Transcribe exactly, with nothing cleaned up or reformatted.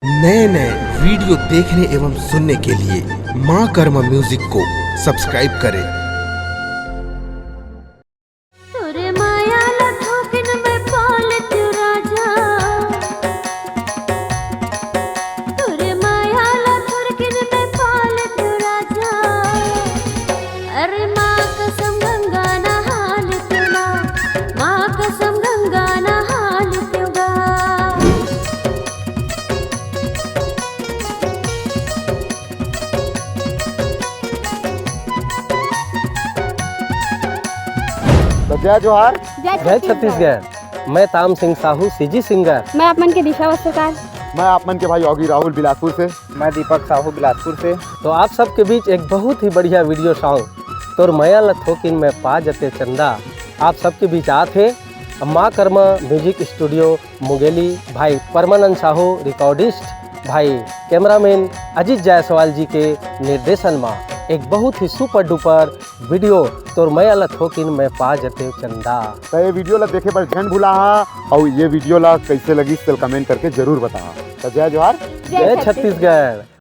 नए नए वीडियो देखने एवं सुनने के लिए माँ कर्मा म्यूजिक को सब्सक्राइब करें। तोरे माया ला थोकिन मैं पाल तू राजा, तोरे माया ला थोकिन मैं पाल तू राजा। अरे माँ कसम गंगा नहाल तू ना, माँ कसम गंगा नहाल तू गा। तो जय जोहार। जय जय छत्तीसगढ़। छत्तीसगढ़। मैं ताम सिंह साहू, सीजी सिंगर। मैं आप मन के दिशा वस्त्रकार। मैं आप मन के भाई औगी राहुल बिलासपुर से। मैं दीपक साहू बिलासपुर से। तो आप सबके बीच एक बहुत ही बढ़िया वीडियो सॉन्ग तोर मया ल थोकिन में पा जते चंदा आप सबके बीच आत हे। माँ कर्मा म्यूजिक स्टूडियो मुंगेली, भाई परमानंद साहू रिकॉर्डिस्ट, भाई कैमरामैन अजीत जायसवाल जी के निर्देशन मा एक बहुत ही सुपर डुपर वीडियो तोर मया ल थोकिन में पा जते चंदा। तो ये वीडियो ला देखे बर झन भुलाहा, और ये वीडियो ला कैसे लगिस तेल कमेंट करके जरूर बताहा। तो जय जोहार। जय जय छत्तीसगढ़। छत्तीसगढ़।